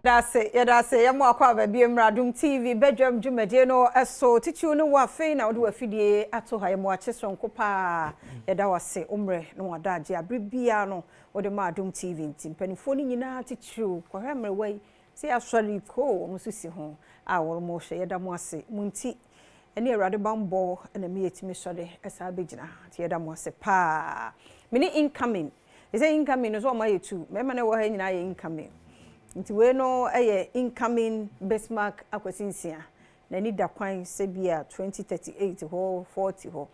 Yɛda ase, yɛda ase. Yɛma wo akwaaba bio mmra Adom TV badwam dwumadie no so. Titiriw ne wo afei na wode w'afidie ato ha. Yɛma wo akye soronko paa. Yɛda wo ase wo mmerɛ ne w'adagye a bere biara no wode ma Adom TV nti. Mpanimfoɔ no nyinaa titiriw kɔhwɛ mmerewa yi sɛ yɛasɔre koo wɔn nso si ho a wɔrehwɛ. Yɛda mo ase. Mo nti ɛne Awurade bammɔ na me yɛtumi sɔre saa bɛgyina ha. Nti yɛda mo ase paa. Me ne incoming. Ɛsɛ incoming no so ɔma yɛ tu. Mmarima no ɛwɔ ha nyinaa yɛ incoming. Nti wei no ɛyɛ incoming Bismarck Akwasi Nsia. N'ani da kwan sɛ bi a 2038 hɔ 40 hɔ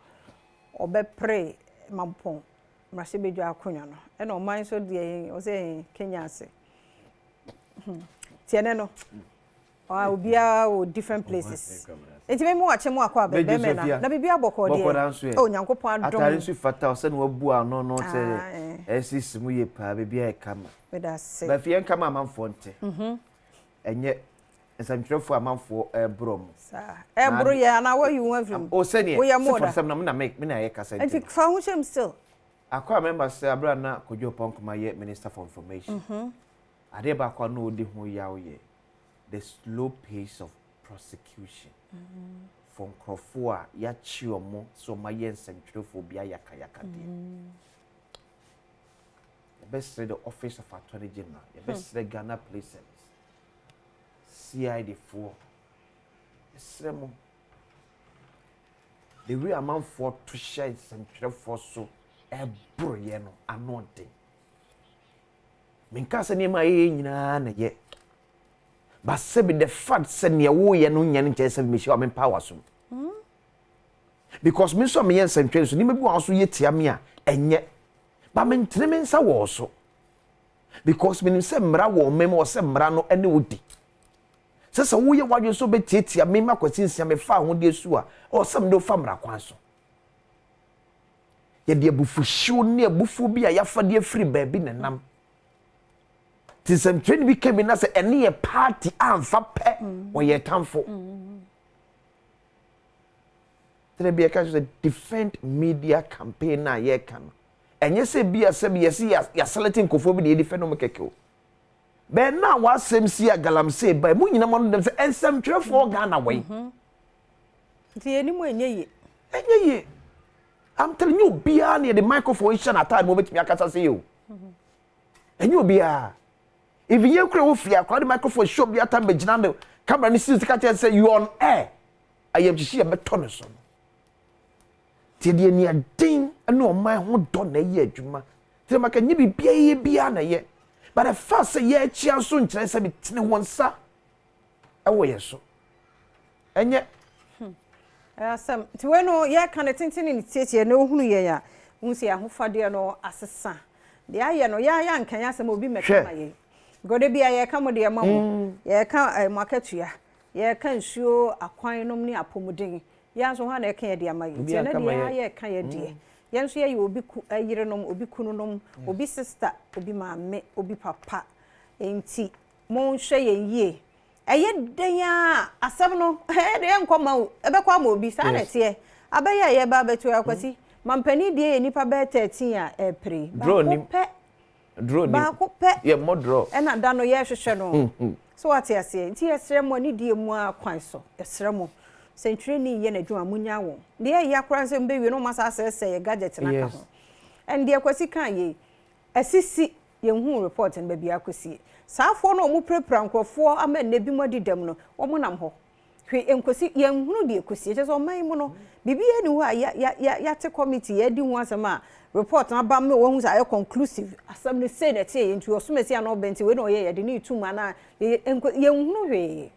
ɔbɛpere Mampɔn mmarahyɛbadwa akonnwa no. Ɛna ɔman nso deɛ ɔsɛ Kenya ase. Nti ɛnɛ no obiara wɔ different places. Nti me mu akyɛ mu akɔ abɛ bɛmɛ na na biribi abɔkɔ deɛ. Oh, Nyankopɔn adom. Atare nso fata ɔsɛ na wabu ano no sɛ ɛsisi mu yie paa, biribi ayɛ kama. Meda ase. Baafi yɛn kama amanfoɔ nte. Ɛnyɛ nsɛmtwerɛfoɔ amanfoɔ ɛreborɔ mu. Saa. Ɛboro yɛ anaa wɔyi wɔn afiri mu. O sɛneɛ Woyɛ mo da. sɛ na me na me na yɛ kasa nti. Nti fa ho hyɛm still. Akɔ a member sɛ abira na Kojo Oppong Nkrumah yɛ Minister for Information. Adeɛ baako a na ɔdi ho yaw yɛ the slow pace of prosecution for nkurɔfoɔ a yɛakye wɔn sɛ wɔn ayɛ nsɛntwerɛfoɔ bi ayakayakadeɛ. Yɛbɛsrɛ the Office of Attorney General, yɛbɛsrɛ Ghana Police Service, CID foɔ, yɛsrɛ mo. The way amanfoɔ to hyɛ nsɛntwerɛfoɔ so ɛboro yɛ no ano ɔden. Menka sɛ nneɛma a yɛyɛ nyinaa na yɛ. But sɛbi the fact sɛ nea woyɛ no nyɛ no nkyɛn sɛ mehyia wa mempa wa so. Because me nso a meyɛ nsɛntwerɛ so nneɛma bi wɔ hɔ so yɛ tia me a ɛnyɛ. But mentene me nsa wɔ so. Because menim sɛ mmara wɔ ɔman mu wɔ sɛ mmara no ne wo di. Sɛ sɛ woyɛ w'adwene sɛ wobɛtiatia me ma Kwasi Nsia mefa ahodeɛ su a, ɛwɔ sɛ mede wo fa mmara kwan so. Yɛde abufuhyew ne abufuo bi a yɛafa de afiri baabi na nam. Nti nsɛmtwerɛni bi ka bi na sɛ ɛne yɛ party amfa pɛ, ɔyɛ tamfo. Tena bi ɛka sɛ defend media campaign na yɛka no. Ɛnyɛ sɛ bi a sɛ bi yɛsi yɛaselect nkurɔfoɔ bi na yɛdefend wɔn kɛkɛ o. Bɛn na w'asɛm si a galamsey ba mu nyinaa ma no dɛm sɛ nsɛmtwerɛfoɔ Ghana wɔ yi. Nti yɛn anim ɛnyɛ yie. Ɛnyɛ yie. I'm telling you, obiara na yɛde microphone hyɛ n'ataade mu obetumi akasa sɛ yɛ o. Ɛnyɛ obiara. Even yɛn kura wɔ fie akora de microphone hyɛ obi atam bɛgyina no camera ne si sika kyerɛ sɛ you on air. Ayamhyehye yɛ bɛtɔ ne so no. Tie deɛ nea den ne ɔman ho dɔ na ɛyɛ adwuma. Tẹ̀lé maka nye biribiara yɛ biara na yɛ. But the fact sɛ yɛakyia nso nkyerɛ sɛ metene wɔn nsa ɛwɔ yɛn so. Ɛnyɛ. Asɛm nti wei no yɛka ne tenten ne ne tietie na ohunu yɛn a wohu sɛ yɛahofadeɛ no asesa. Deɛ ayɛ no yɛa yɛanka yɛ asɛm obi mmɛka ma yɛn. Because da bia yɛka mo deɛ ma mo. Yɛka mo akatua. Yɛka nsuo akwan nom ne apɔmuden. Yɛn nso hɔ na ɛka yɛ de ama yɛn. Nti ɛno deɛ yɛka yɛ deɛ. Yɛn nso yɛyɛ obi yerenom, obi kununom, obi sister, obi maame, obi papa. Nti monhwɛ yɛn yie. Ɛyɛ den a asɛm no ɛyɛ de ɛnkɔ ma wo ɛbɛkɔ ama obi saa na ɛteɛ. Abɛyɛ a yɛba abɛto Akwasi. Mampanin deɛ yɛ nipa bɛyɛ 13 a ɛpere. Baako pɛ. Baako pɛ. Yɛ mmɔ draw. Ɛna da no yɛrehwehwɛ no. So wate aseɛ. Nti yɛsrɛ mo anidie mu a kwan so. Yɛsrɛ mo. Sɛntwerɛni yɛ n'adwuma munya wɔn. Deɛ ɛyɛ akora sɛ mbɛwie no wɔn asa asɛesɛe yɛ gadget no aka ho. Ɛn deɛ Kwasi kaa yei. Asisi yɛnhu report no baabi akɔsie. Saafoɔ no a wɔn pirapira nkurɔfoɔ ama nnɛ bi mu adi dɛm no, wɔn nam hɔ. Hwɛ nkosi yɛnhunu deɛ kɔsie. Kyerɛ sɛ ɔman yi mu no, biribiara ni hɔ a yɛate committee yɛadi ho asɛm a report no aba ma wɔahu sɛ ayɛ conclusive. Asɛm no sei na ɛteɛ yɛ nti ɔsom asi ano ɔbɛn nti wei na ɔyɛ yɛde ne tum anaa yɛnhunu hwee.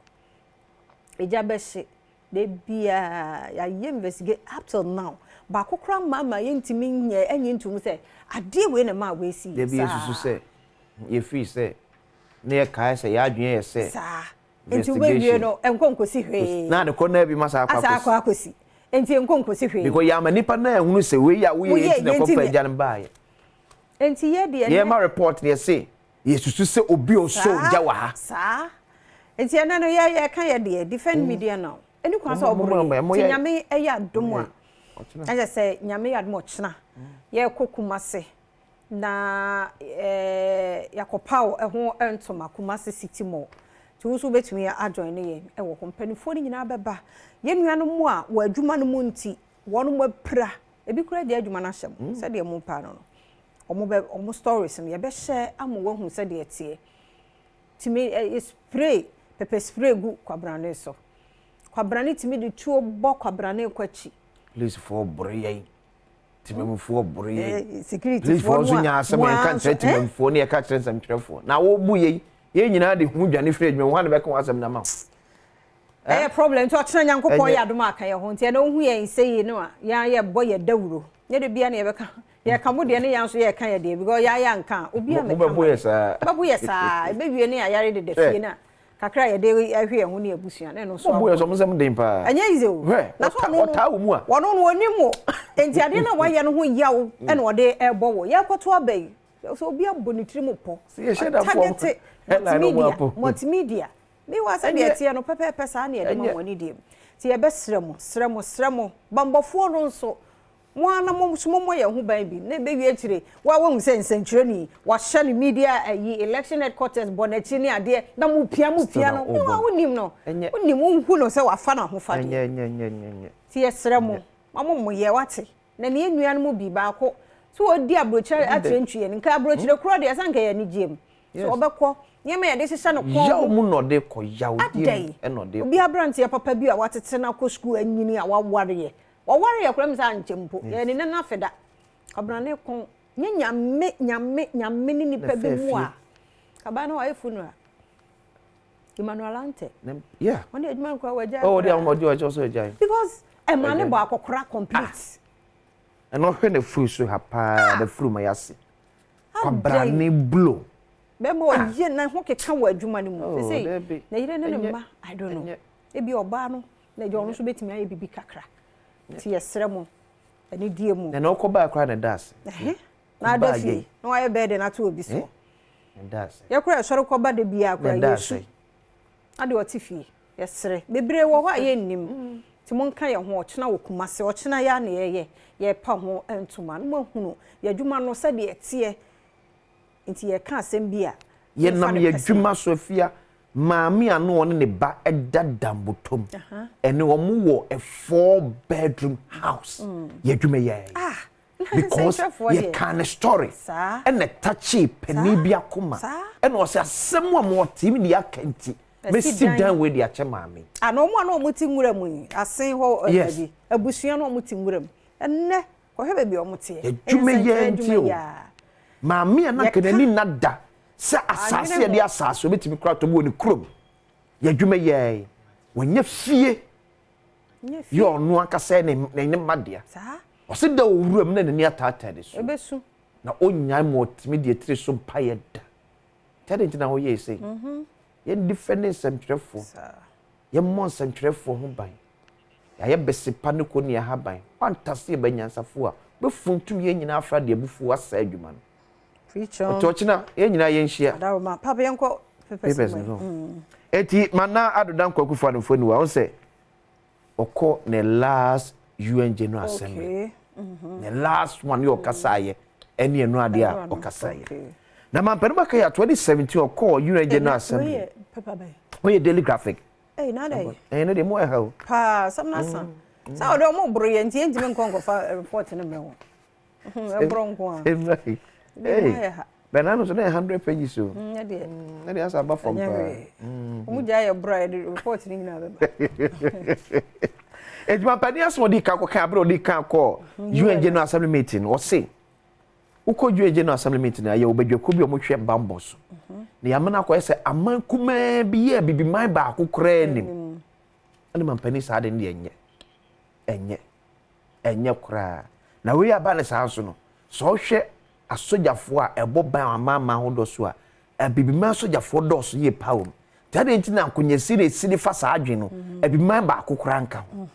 Egya bɛhye. Da biara yɛayɛ investigate up till now. Baako koraa mma ma yɛntumi nyɛ ɛnye ntom sɛ adeɛ wei na ɛmaa wei si. Dabi yɛsusu sɛ yɛfiri sɛ na yɛkae sɛ yɛadwene yɛ sɛ saa. Nti wobɛwie no ɛnkɔ nkosi hwee. Na ne kɔ na bi ma saa akɔ akɔsi. Asa akɔ akɔsi. Nti ɛnkɔ nkosi hwee. Because yɛama nipa na ehunu sɛ wei a woyɛ yɛ nti na ɛkɔfa agya no baayɛ. Nti yɛ deɛ. Yɛma report na yɛse yɛsusu sɛ obi ɔsɔ gya wɔ ha. Saa. Nti ɛnɛ no yɛ yɛka yɛ deɛ defend media now. Ɛni kwan sɛ ɔboro yɛ. Nti Nyame ɛyɛ adom a. Ɛkyɛ sɛ Nyame yɛ adom ɔkyena. Yɛkɔ Kumase. Na yɛakɔpaw ɛho ntoma Kumasi City Mall. Nti wo nso wobɛtumi ajoin ne yɛn wɔ hɔ. Mpanimfoɔ no nyinaa bɛba. Yɛn nuanom a wɔ adwuma no mu nti wɔn apira. Ebi koraa gyae adwuma no ahyɛ mo sɛdeɛ mo paa no no. Wɔn bɛ wɔn stories no yɛbɛhyɛ ama wɔahu sɛdeɛ ɛteɛ. Tumi ɛ spray pepper spray gu kwabrane so. Kwabrane tumi de tuo bɔ kwabrane kɔ akyi. Polisifoɔ boro yɛn. Temamufoɔ boro yɛn. Securityfoɔ no nso nya asɛm yɛn ka nkyerɛ temamufoɔ ne yɛka kyerɛ nsɛmtwerɛfoɔ. Na wɔbu yɛn yɛn nyinaa de ho dwane firi adwuma mu hwan na bɛka wɔn asɛm no ama wo? Ɛyɛ problem nti ɔkyena Nyankopɔn yɛ adom a aka yɛn ho nti ɛnɛ wohu yɛn sɛ yi no a yɛn yɛbɔ yɛ dawuro nyɛ da bia na yɛbɛka yɛka mo deɛ ne yɛn nso yɛka yɛ deɛ because yɛn ayɛ anka a obi a mɛka ma yɛ bɛbo yɛ saa ɛbɛwie ne ayare deda fie no a kakra a yɛde ahwɛ yɛn ho ne abusua na ɛno nso aboa. Bɛbo yɛ sɛ ɔmo nsɛm den paa. Ɛnyɛ easy o. Hwɛ na so ɔno ɔtaa wɔ mu a. Ɔno no ɔnim wo nti adeɛ no a wayɛ no ho yaw ɛna ɔde ɛbɔ wo yɛkɔto aba yi sɛ obi abɔ ne tirim pɔ ɔtagete multimedia multimedia Meanwhile, sɛdeɛ ɛteɛ no pɛpɛɛpɛ saa na yɛde ma mo anidie mu. Nti yɛbɛsrɛ mo, srɛ mo, srɛ mo, bammɔfoɔ no nso, mo ara na mo nso mommɔ yɛn ho ban bi, na ɛbɛwie akyire, wo a woahu sɛ nsɛntwerɛni, wahyɛ no media ayi, election headquarters bɔ n'akyi ne adeɛ, na mopia, mopia no, meanwhile wonnim no, wonnim, wonhu no sɛ wafa n'ahofadeɛ. Nti yɛsrɛ mo, ma mommoyɛ, woate? Na ne nua no mu bi baako sɛ ɔdi aburokyire akyerɛntwie no, nka aburokyire korɔ deɛ sɛ anka ɛyɛ anigyeɛ mu. Sɛ ɔbɛkɔ, nneɛma a yɛde hyehyɛ no kɔn Yaw mu na ɔde kɔ, yawdeɛ Adɛn? mu na ɔde kɔ. Obi aberanteɛ papa bi a watete no akɔ sukuu anyini a wawareɛ, wawareɛ koraa mi sɛ ankyɛ mpo, yɛyɛ ne nana afeda. Kwabena ne kɔn nyɛ nyame, nyame, nyame ne nipa bi mu a, kabaa no wayɛ funeral. Emmanuel Ante. Yeah. Ɔne adwuma no koraa wagyae. Oh, ɔde ɔde ɔde ɔsɛ ɔgyae. Because ɛma ne bɔ akɔkora complete. Ah. Ɛna ɔhwɛ ne furu so ha paa, ah. ne furu ma yase. Kwabra ne blow. Bɛma ah. ɔyɛ na ho keka wɔ adwuma no mu. Oh, Sɛ na yere ne ne mma, I don't know. Ebi ɔbaa no na agya ɔno nso betumi ayɛ bibi kakra. Ti yɛsrɛ mo ɛne die mu. Na na ɔkɔ baa koraa na ɛda ase. Na ada fie na wayɛ bɛɛde no ato obi soɔ. Yɛ koraa yɛsɔre kɔba da biara koraa yɛsu. Ade ɔte fie yɛsrɛ. Bebree wɔ hɔ a yɛnnim. Nti monka yɛn ho ɔkyena wɔ Kumasi. Ɔkyena yɛ a na yɛyɛ yɛrepa ho ntoma na moahunu yɛn adwuma no sɛdeɛ ɛteɛ. Nti yɛreka asɛm bi a Yɛnam yɛn adwuma so afia maame a na ɔne ne ba da dambotom ɛne wɔn wɔ a 4 bedroom house. Yɛn adwuma yi ara yi. Ah! Because yɛkaa ne story ɛna ɛtakyee panin bi akoma ɛna ɔsɛ asɛm a mɔtee mi de aka nti mɛsi dan wei de akyɛ maame. Ah, na wɔn a na wɔn te nwura mu yi, asen hɔ baabi, abusua na wɔn te nwura mu. Ɛnnɛ, kɔhwɛ baabi a wɔn teɛ. Adwuma yi ara nti o. Maame a na nka n'ani nna da sɛ asase yɛde asase obetumi kora tɔ bi wɔ ne kurom. Yɛ adwuma yi ara yi, wɔnyɛ fie yɛ ɔno ankasa ne ne mma dea. Ɔse da owura mu na n'ani ataataa ne su. Na ɔnyae ma ɔtumi de atiri so mpaeɛ da. Nti adɛn nti na woyɛɛ sei? Yɛn defɛnde nsɛmtwerɛfoɔ. Yɛmmɔ nsɛmtwerɛfoɔ ho ban. Yɛayɛ bese pa ne kɔnni ahaban. Woantase yɛn banyansafoɔ a, wobɛfuntum yɛn nyinaa afra de abufuo asɛe adwuma no. Preach on. Ɔte ɔkyena yɛn nyinaa yɛnhyia. Adaworoma. Papa yɛnkɔ papers no so. Enti Manna Addo Dankwa Akufo-Addo mfoni wa, wohu sɛ ɔkɔ ne last UN General Assembly. Okay. Ne last one yɛ ɔkasaeɛ ɛne ɛno adeɛ a ɔkasaeɛ. Na mampanin baka yɛ 2017 ɔkɔɔ UN General Assembly. Wei yɛ paper bɛn? Wei yɛ Daily Graphic. Ɛyi na adɛ. Ɛyɛ no deɛ mo ɛha o. Paa sɛm na asa. Sɛ ɔde ɔmo boro yɛ nti yɛntumi nkɔ nkɔfa report no mmerɛ wɔn. Ɛborɔ nko a. Ɛmra yi. Bɛnna no so na yɛ 100 pages o. Ɛnyɛ deɛ. Ɛne deɛ asa aba fam paa. Ɔmo gya yɛ borɔ a yɛde report no nyinaa bɛba. Edwumampanin asɛm ɔde kan kɔka abere ɔde kan kɔ UN General Assembly meeting ɔse wokɔ UN General Assembly meeting a yɛwɔ badwakuo bi a wɔhwɛ bammɔ so na yɛamena akɔyɛ sɛ aman kumaa bi yɛ bibiman baako koraa nim ɛne mampanin saa de no deɛ ɛnyɛ ɛnyɛ ɛnyɛ koraa na wei aba ne saa nso no sɛ ɔhwɛ asogyafoɔ a ɛbɔ ban amanaman ahodoɔ so a abibiman asogyafoɔ dɔɔso yie paa wɔ mu nti adeɛ nti na nkonyasi na esi de fa saa adwene no abibiman baako koraa nka ho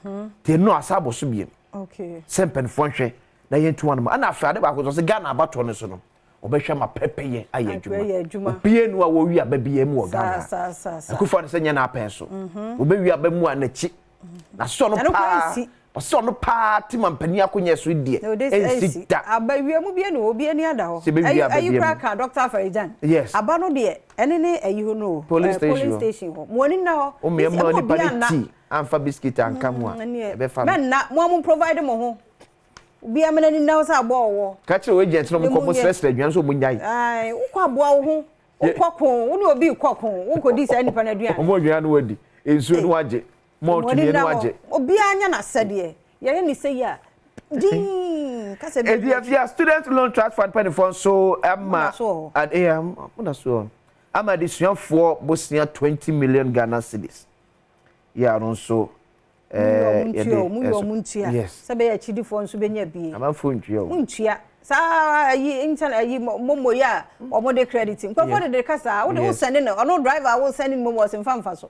nti ɛno asa abɔ so biem sɛ mpanimfoɔ nhwɛ na yɛntu wɔn mo ɛna afei ade baako nso sɛ Ghana abatoɔ no so no wɔbɛhwɛ ma pɛpɛyɛ ayɛ adwuma obiara nu a wɔwi aba biara mu wɔ Ghana Akufo-Addo sɛ nyɛ n'apɛn so wɔbɛwi aba mu a n'akyi na sɔ no paa. Ɔsɛ ɔno paa te mampanin akonnwa so deɛ ɛnsi da. Aba wiem bi na obi ani ada hɔ. Sɛ bɛwie aba Ayi wiem. kora ka Dr. Afari-Gyan. Aba no deɛ ɛne ne ayi hɔ no o. Polling station Polling hɔ. station hɔ. Mo ani nna hɔ. Wo mmea Nti mma ɛma nipa obi ne anna. tea amfa biscuit anka ho a ɛbɛfa no. Mɛnna mo a mo provide mo ho. Obi amena ni nna hɔ sɛ aboa ɔwɔ. Ka kyerɛ wo agent na ɔmo kɔ Ne mo mu nyɛ. srɛsrɛ aduane so ɔmo nyae. Ayi wokɔ aboa wo ho. Wokɔ ko wo ne obi kɔ ko wonkɔdi saa nipa no aduane. Ɔmo aduane no wadi nsuo no wagye malt Mo ani mmienu nna hɔ. wagye. Obiara nya n'asɛdeɛ. Yɛyɛ ne sɛ yi a dinn kasa bi. Edi afia student loan trust fund mpanimfoɔ nso ama Mo da so wɔ hɔ. ad eh mo da so wɔ hɔ. Ama adesuafoɔ bosea 20 million Ghana cedis. Yɛ ano nso Mo yɛde yɛ ɔmo ntua o, mo yɛ ɛso- ɔmo ntua. Yes. Sɛ bɛyɛ akyidifoɔ nso bɛnya bie. Amanfoɔ ntua o. Mo ntua. Saa ayi internet ayi momo yi a ɔmo de credit. Nkurɔfoɔ de de kasa wo de wo send no ɔno driver a wo send no momo ɔsɛ mfa mfa so.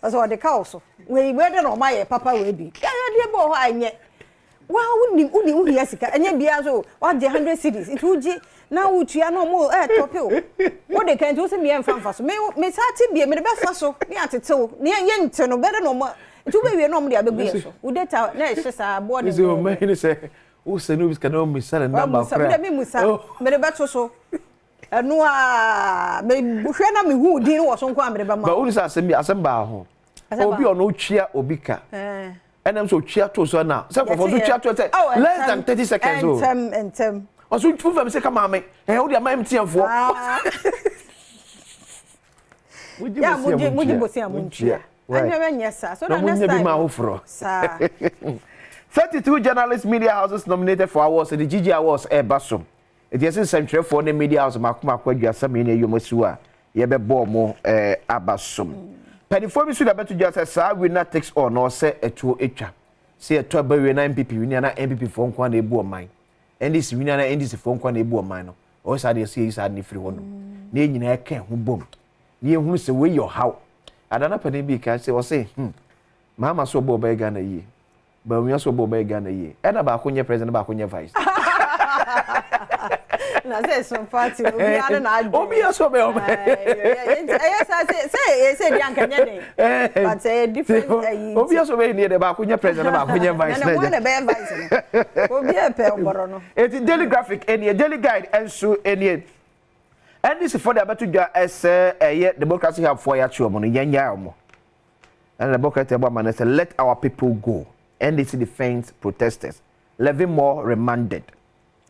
Ɔsɛ ɔde ka wo so. Wei wei de na ɔmo ayɛ papa wei bi. Yɛ deɛ bi wɔ hɔ a ɛnyɛ. Wa wonim wonim wohia sika ɛnyɛ bia so wagye 100 cedis nti wogye na wotua na ɔmo ɛɛtɔpe o. Wode ka nti wo sɛ meyɛ mfa mfa so. Me me saa te bie mede bɛfa so ne atetew ne yɛ nte no bɛde na ɔmo nti wobɛwie na ɔmo de abɛgu yɛ so. Wo data na ɛhye saa aboɔ ne Sɛ ɔmo ne sɛ wo sɛ no sika na ɔmo sa ne number Wamusa, koraa. mede me musa, mede bɛto so. Ɛno a mehwɛ na mehu din wɔ so nko a mede bɛma. Ba wo sɛ asɛm bi asɛm baa ho. Asɛm Obi baa. ɔno otwia obi ka. Ɛnam sɛ otwia to so na sɛ nkɔfɔ Yɛte so twia yɛ. to sɛ Oh, less ntɛm, than 30 seconds o. Ntɛm, ntɛm. Ɔso twu fam sɛ ka maame. Ɛɛ wo de ama MTN foɔ. Ah. Mogye Ya, bosia mogye mogye montua. bosia montua. Right. Ɛnyɛ bɛnyɛ saa. So Na that next munya bi time. ma afoforɔ. Saa. 32 journalist media houses nominated for awards the GG Awards ɛɛba so. Eti ɛsɛ nsɛntwerɛfoɔ ne media house mako mako 32 ayi wɔn asi hɔ a yɛbɛbɔ wɔn aba so. Mpanimfoɔ bi nso de abɛto dwa sɛ saa winner takes all na ɔsɛ ɛtuo atwa. Sɛ yɛtɔ aba wie na NPP wini a na NPP foɔ nko ara na ebu ɔman. NDC wini a na NDC foɔ nko ara na ebu ɔman no. Ɔwɔ saa deɛ sɛ yɛyi saa de no firi hɔ nom. Na yɛn nyinaa ɛka ɛho bom. Na yɛhunu sɛ wei yɛ ɔhaw. Adana panin bi ka sɛ ɔse Mahama so ɔbɔ ɔbɛyɛ Ghana yie. Bawumia so ɔbɔ ɔbɛyɛ Ghana yie. Ɛna baako nyɛ president baako nyɛ vice. Na sɛ so party obiara ne n'adwene. Obiara so ɔbɛyɛ ɔbɛyɛ. Ɛyɛ saa sɛ sɛ sɛ di anka nyɛ den. But ɛyɛ different ɛyi. Obiara so ɔbɛyɛ nie de baako nyɛ president baako nyɛ vice. Na na wɔn na ɛbɛyɛ vice no. Obiara pɛ ɔbɔrɔ no. Eti Daily Graphic ɛnie Daily Guide ɛnso ɛnie. NDC foɔ de abɛto dwa ɛsɛ ɛyɛ Democracy Hub foɔ yɛakye wɔn no yɛn nyaa wɔn. And the Democrat ɛbɔ ama no sɛ let our people go. NDC defends protesters. 11 more remanded.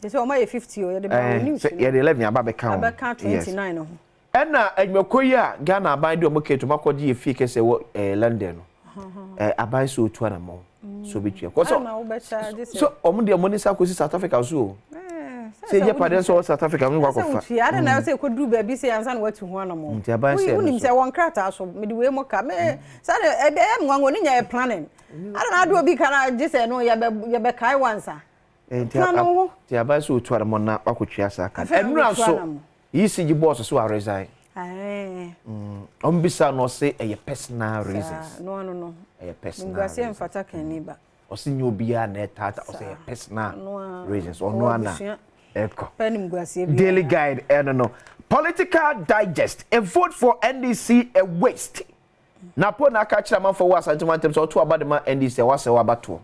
They say ɔmo ayɛ 50 o yɛde ba wɔn news. Sɛ yɛde 11 aba bɛka ho. Abɛka 29 ho. Ɛna adwumakuo yi a Ghana aban de ɔmo ketewa ɔmo akɔgye yɛ fie kɛsɛ wɔ London no. Aban sɛ otu anamɔ so obetua. Kɔ so ɔmo deɛ ɔmo ne nsa akɔsi South Africa so o. Sɛ ɛgye padeɛ sɛ ɔwɔ South Africa ɔmo kɔ akɔfa. Sɛ wotua ade na sɛ ɛkɔduru baabi sɛ ansa na watu ho anamɔ. Nti aban sɛ wonim sɛ wɔn krataa so mede wei mo ka me saa de ɛbɛyɛ nwanwa ne nya yɛ planning. Ade na ade obi ka na gye sɛ no yɛbɛkae wansa. Nti aban sɛ otu anamɔ na wakɔtua saa ka. Ɛnura nso ECG boss so a resign. Ɔmo bisa no ɔse ɛyɛ personal reasons. No no no. Ɛyɛ personal. Nguase mfata kan ni ba. Ɔse nye obiara na ɛtaata ɔse ɛyɛ personal reasons. Ɔno ana ɛkɔ. Daily Guide ɛno no. Political Digest a vote for NDC a waste. Na po na aka kyerɛ amanfoɔ wɔ Asante Mantam sɛ ɔto aba de ma NDC a wasɛ wabatoɔ.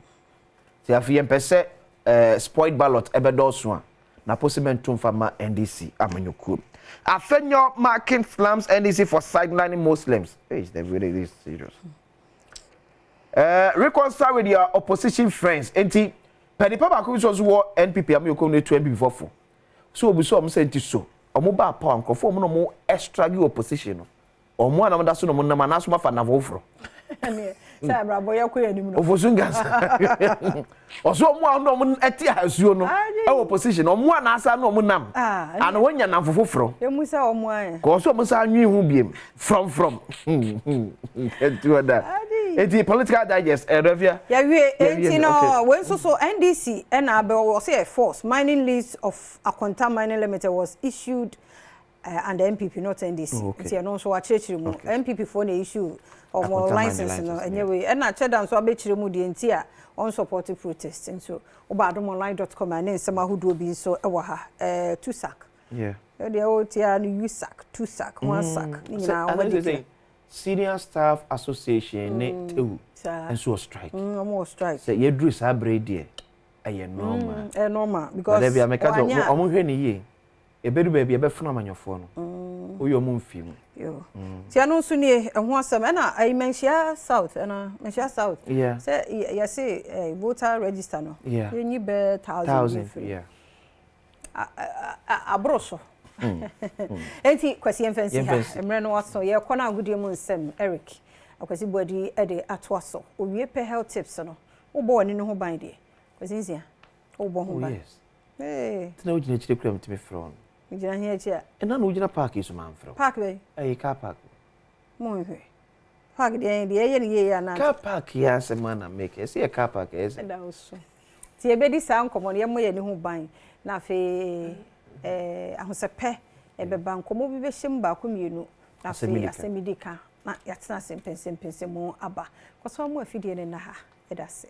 Sɛ afei yɛmpɛ sɛ spoiled ballot ɛbɛdɔɔso a na po sɛ mɛnto mfa ma NDC amanyɔkuo. Afenyo Markin slams NDC for sidelining Muslims. Hey, it's really serious. Reconcile with your opposition friends. Enti panipa baako bi so wɔ NPP amanyɔkuo no etu NPP fɔfo. So obi so ɔmo sɛ nti so ɔmo ba power nkurɔfoɔ ɔmo na ɔmo extra opposition no. Ɔmo a na ɔmo da so na ɔmo nam anaso ma fa nafo foforɔ. Sɛ abrabɔ yɛ kɔ yɛ anim no. Ofosu nkansa. Ɔso ɔmo a ɔmo ɛte ahasuo no ɛwɔ opposition ɔmo a n'asa na ɔmo nam. Ana wɔnya nafo foforɔ. Emu sɛ ɔmo ayɛ. Kɔ ɔso ɔmo sa anwi ho biem from from. Ɛtu ɔda. Eti Political Digest ɛdɔfia. Yɛwie eti no wɔn nso so NDC ɛna abɛ wɔ sɛ force mining lease of Akonta Mining Limited was issued. And the NPP, not NDC. Oh, okay. Nti ɛno nso wakyerɛkyerɛ mu. NPP foɔ na issue ɔmo license no ɛnyɛ wei. Ɛna kyɛda nso abɛkyerɛ mu deɛ nti a ɔn support protest. Nso woba adomonline.com a ne nsɛm ahodoɔ bi nso ɛwɔ ha. Tusac. Yeah. Ɛdeɛ wotia no USAC, Tusac, one sac. Ne nyinaa wɔn de. Senior Staff Association ne TEWU Saa. nso wɔ strike. Ɔmo wɔ strike. Sɛ yɛduru saa berɛ yi deɛ, ɛyɛ normal. Ɛyɛ normal because Bada bi a meka sɛ wanya ɔmo hwɛ ne yie. Ɛbɛdu baabi ɛbɛfono amanyɔfoɔ no. Woyɛ ɔmo mfi mu. Yo. Nti ɛno nso nie, ɛho asɛm ɛna ayi Manhyia South, ɛna Manhyia South sɛ yɛse voter register no yɛnyi bɛɛ 1,000 bi 1,000 mfiri aboro so. Enti Kwasi, yɛmfa nsi Yɛmfa ha. nsi. Mmerɛ no waso, yɛkɔ no agodie mu nsɛm. Eric Akwasi Boadi de atoa so. Owie pɛ, health tips no, wobɔ w'ani no ho ban deɛ. Kwasi Nsia, wobɔ ho Oh ban. yes. Hey. Tena wogyina akyire kura metumi frɛ wo no. Megyina he akyi a? Ɛna na wogyina park yi so mamfrɛ wo. Park bɛyi? Ɛyɛ car park. Monhwɛ. Park deɛ, deɛ ɛyɛ no yie anaa? Car park yi asɛm a na meka. Ɛsɛ yɛ car park ɛyɛ sɛ. Ɛda wo so. Nti yɛbɛdi saa nkɔmmɔ no, yɛmmɔ yɛn ani ho ban na afei ahosɛpɛ ɛbɛba, nkɔmmɔ bi bɛhyɛ mu baako mmienu na Asɛm afei di ka. Asɛm di ka na yɛatena ase mpɛnsɛmpɛnsɛm mu aba. Kɔsɔ mu afidie no nna ha. Ɛda ase.